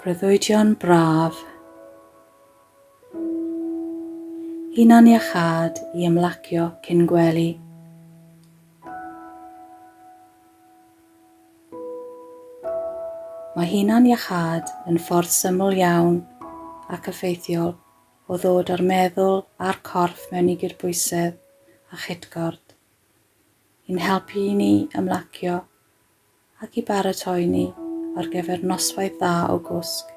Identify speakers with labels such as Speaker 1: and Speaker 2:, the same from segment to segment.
Speaker 1: Breuddwydion braf. Hunan-iachâd i ymlacio cyn gwely. Mae hunan-iachâd yn ffordd syml iawn ac effeithiol o ddod â'r meddwl a'r corff mewn i gydbwysedd a chytgord, i'n helpu i ni ymlacio ac i baratoi ni ar gyfer noswaith dda o gwsg.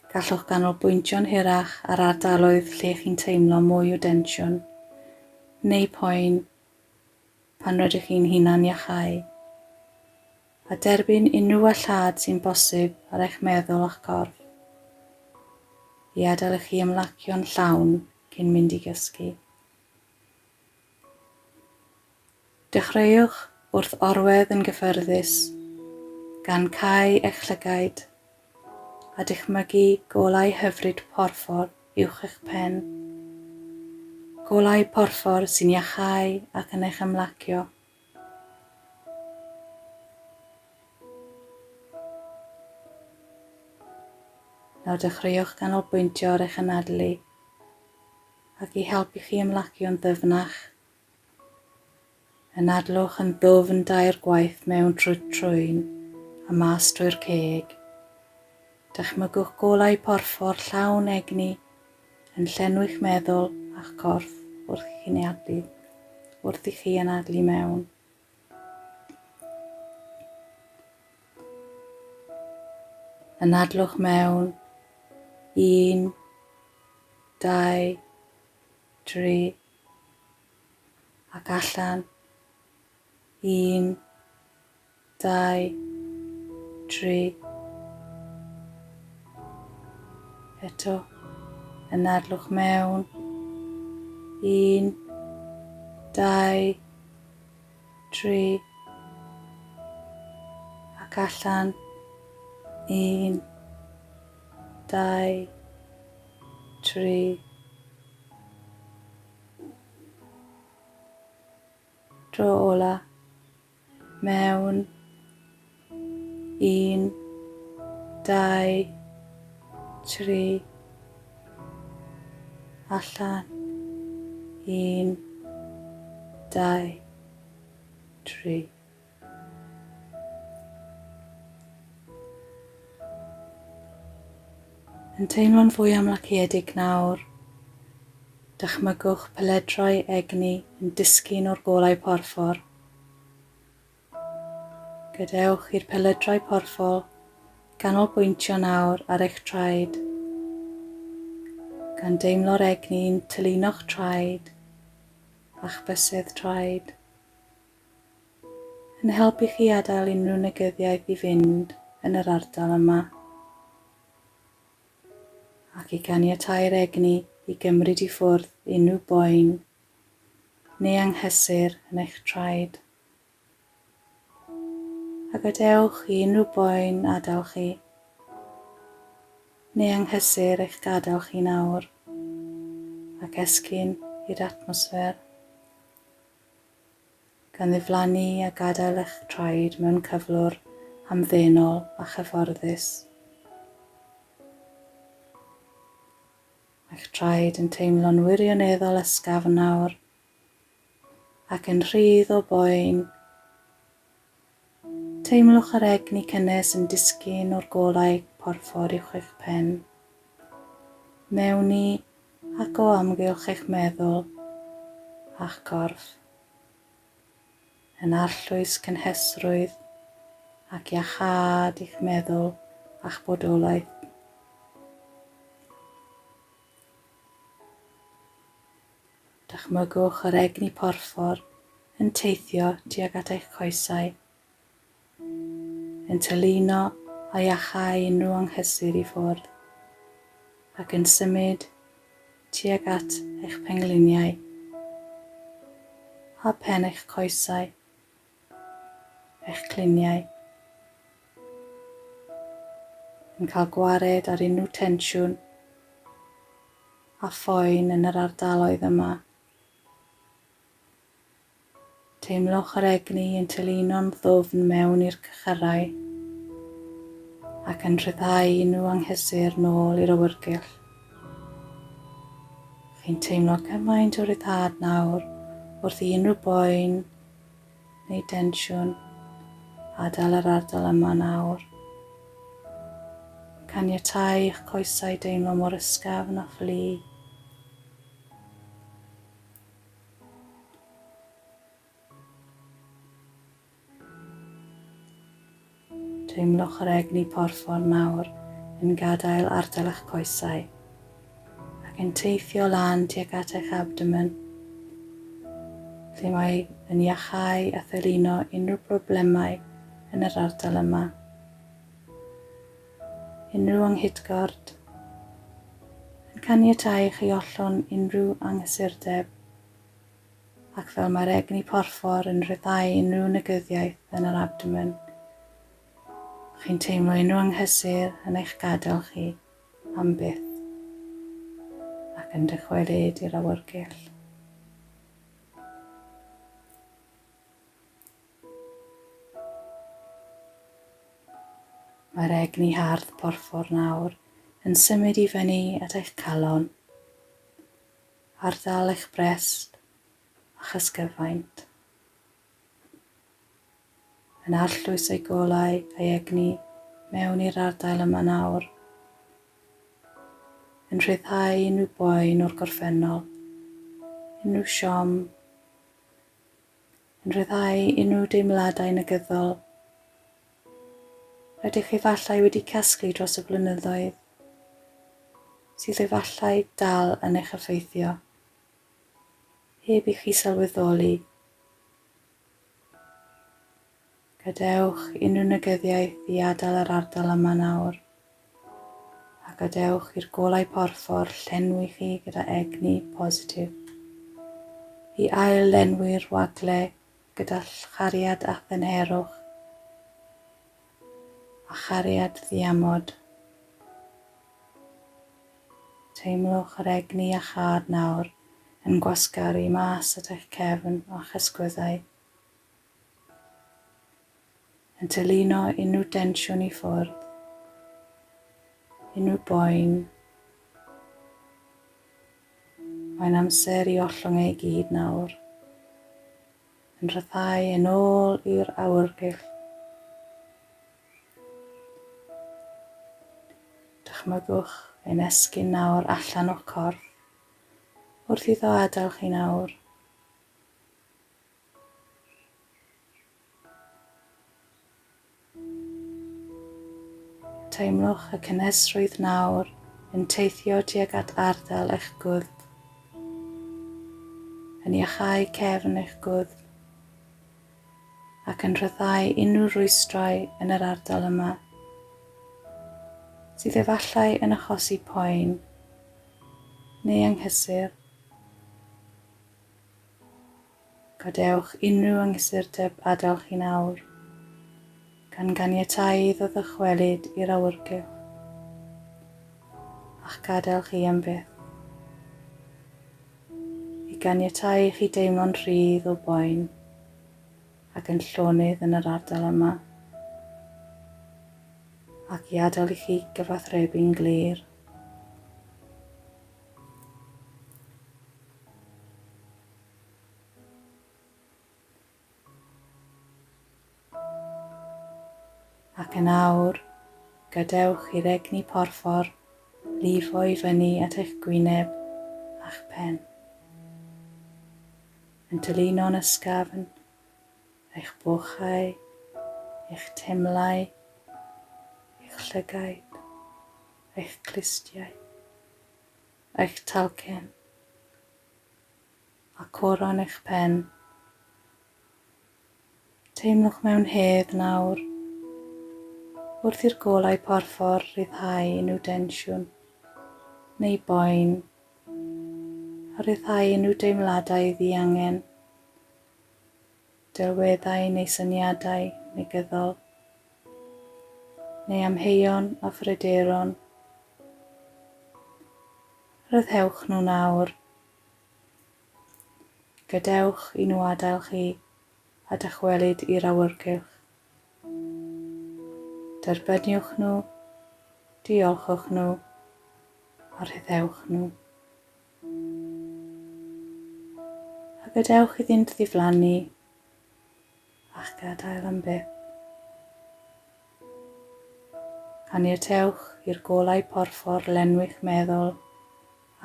Speaker 1: Gallwch ganolbwyntio'n hirach ar ardaloedd lle chi'n teimlo mwy o densiwn neu poen pan rydych chi'n hunan-iachau, a derbyn unrhyw wellhad sy'n bosib ar eich meddwl a'ch corff, i adael i chi ymlacio'n llawn cyn mynd i gysgu. Dechreuwch wrth orwedd yn gyffyrddus, gan cau eich llygaid, a dychmygu golau hyfryd porffor uwch eich pen. Golau porffor sy'n iachau ac yn eich ymlacio. Nawr dechreuwch ganolbwyntio ar eich anadlu ac i helpu chi ymlacio'n ddyfnach. Anadlwch yn ddwfn dair gwaith mewn trwy'r trwyn a mas trwy'r ceg. Dychmygwch golau porffor llawn egni yn llenwi'ch meddwl a'ch corff wrth i chi anadlu, wrth i chi anadlu mewn. Anadlwch mewn. 1, 2, 3, ac allan. 1, 2, 3. Eto, anadlwch mewn. 1, 2, 3, ac allan. 1, 2, 3. Tro ola. Mewn. 1, 2, 3. Allan. 1, 2, 3. Yn teimlo'n fwy amlaciedig nawr, dychmygwch peledrau egni yn disgyn o'r golau porffor. Gadewch i'r peledrau porffor ganolbwyntio nawr ar eich traed, gan deimlo'r egni'n tylino'ch traed a'ch bysedd traed. Yn helpu chi adael unrhyw negyddiaeth i fynd yn yr ardal yma, ac i ganiatáu'r egni i gymryd i ffwrdd unrhyw boen neu anghysur yn eich traed. A gadewch i unrhyw boen adael chi, neu anghysur eich gadael chi nawr, ac esgyn i'r atmosffer. Gan ddiflannu a gadael eich traed mewn cyflwr hamddenol a chyfforddus. Mae'ch traed yn teimlo'n wirioneddol ysgafn nawr ac yn rhydd o boen. Teimlwch yr egni cynnes yn disgyn o'r golau porffor uwch eich pen. Mewn i ac o amgylch eich meddwl a'ch corff, yn arllwys cynhesrwydd ac iachâd i'ch meddwl a'ch bodolaeth. Dychmygwch yr egni porffor yn teithio tuag at eich coesau, yn tylino a iachau unrhyw anghysur i ffwrdd, ac yn symud tuag at eich pengliniau a phen eich coesau, eich cluniau, yn cael gwared ar unrhyw tensiwn a phoen yn yr ardaloedd yma. Teimlwch yr egni yn tylino'n ddwfn mewn i'r cychyrau. Ac yn rhyddhau unrhyw anghysur nôl i'r awyrgylch. Chi'n teimlo cymaint o ryddhad nawr wrth i unrhyw boen neu densiwn adael yr ardal yma nawr. Caniatáu i'ch coesau deimlo mor ysgafn a phlu. Teimlwch yr egni porffor nawr yn gadael ardal eich coesau ac yn teithio lan tuag at eich abdomen, lle mae yn iachau a thylino unrhyw broblemau yn yr ardal yma. Unrhyw anghytgord, yn caniatáu i chi ollwng unrhyw anghysurdeb ac fel mae'r egni porffor yn rhyddhau unrhyw negyddiaeth yn yr abdomen, chi'n teimlo unrhyw anghysur yn eich gadael chi am byth ac yn dychwelyd i'r awyrgylch. Mae'r egni hardd porffor nawr yn symud i fyny at eich calon. Ardal eich brest a'ch ysgyfaint. Yn arllwys ei golau a'i egni mewn i'r ardail yma nawr. Yn rhyddhau unrhyw boen o'r gorffennol, unrhyw siom, yn rhyddhau unrhyw deimladau negyddol rydych efallai wedi casglu dros y blynyddoedd, sydd efallai dal yn eich effeithio, heb i chi sylweddoli. Gadewch unrhyw negyddiaeth i adael yr ardal yma nawr, a gadewch i'r golau porffor llenwi chi gyda egni positif, i ail-lenwi'r wagle gyda chariad a thynherwch, a chariad ddiamod. Teimlwch yr egni a chad nawr yn gwasgaru mas at eich cefn a'ch ysgwyddau. Yn tylino unrhyw densiwn i ffwrdd, unrhyw boen. Mae'n amser i ollwng ei gyd nawr. Yn rhyddhau yn ôl i'r awyrgylch. Dychmygwch ein esgyn nawr allan o'ch corff wrth iddo adael chi nawr. Teimlwch y cynhesrwydd nawr yn teithio tuag at ardal eich gwddf, yn iachau cefn eich gwddf ac yn rhyddhau unrhyw rwystrau yn yr ardal yma sydd efallai yn achosi poen neu anghysur. Gadewch unrhyw anghysurdeb adael chi'n awr, gan ganiatáu iddo ddychwelyd i'r awyrgylch a'ch gadael chi am byth. I ganiatáu i chi deimlo'n rhydd o boen ac yn llonydd yn yr ardal yma, ac i adael i chi gyfathrebu'n glir. Ac yn awr, gadewch i'r egni porffor lifo i fyny at eich gwyneb a'ch pen. Yn tylino'n ysgafn, eich bochau, eich temlau, eich llygaid, eich clustiau, eich talcen, a coron eich pen. Teimlwch mewn hedd nawr, wrth i'r golau porffor ryddhau unrhyw densiwn neu boen, a rhyddhau unrhyw deimladau ddiangen, delweddau neu syniadau negyddol, neu amheuon a phryderon. Rhyddhewch nhw nawr. Gadewch i nhw adael chi a dychwelyd i'r awyrgylch. Derbyniwch nhw Diolchwch nhw a rhyddhewch nhw. A gadewch iddynt ddiflannu a'ch gadael am byth. Caniatewch i'r golau porffor lenwi'ch meddwl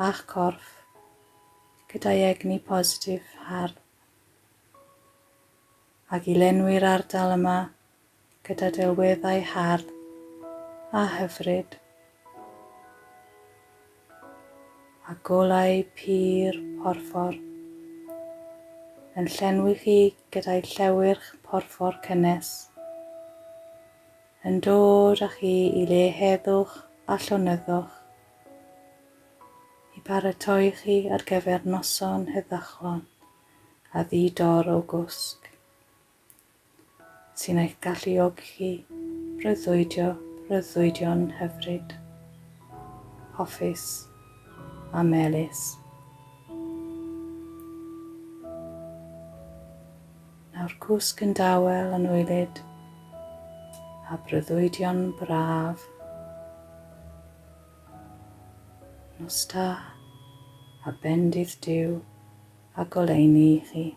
Speaker 1: a'ch corff gyda'i egni positif hardd ac i lenwi'r ardal yma gyda delweddau hardd a hyfryd a golau pur porffor yn llenwi chi gyda'i llewyrch porffor cynnes, yn dod â chi i le heddwch a llonyddwch, i baratoi chi ar gyfer noson heddychlon a ddi-dor o gwsg. Sy'n eich galluogi chi breuddwydio breuddwydion hyfryd, hoffus a melys. Nawr cwsg yn dawel yn wylyd a breuddwydion braf. Nos da a bendith Duw a goleuni i chi.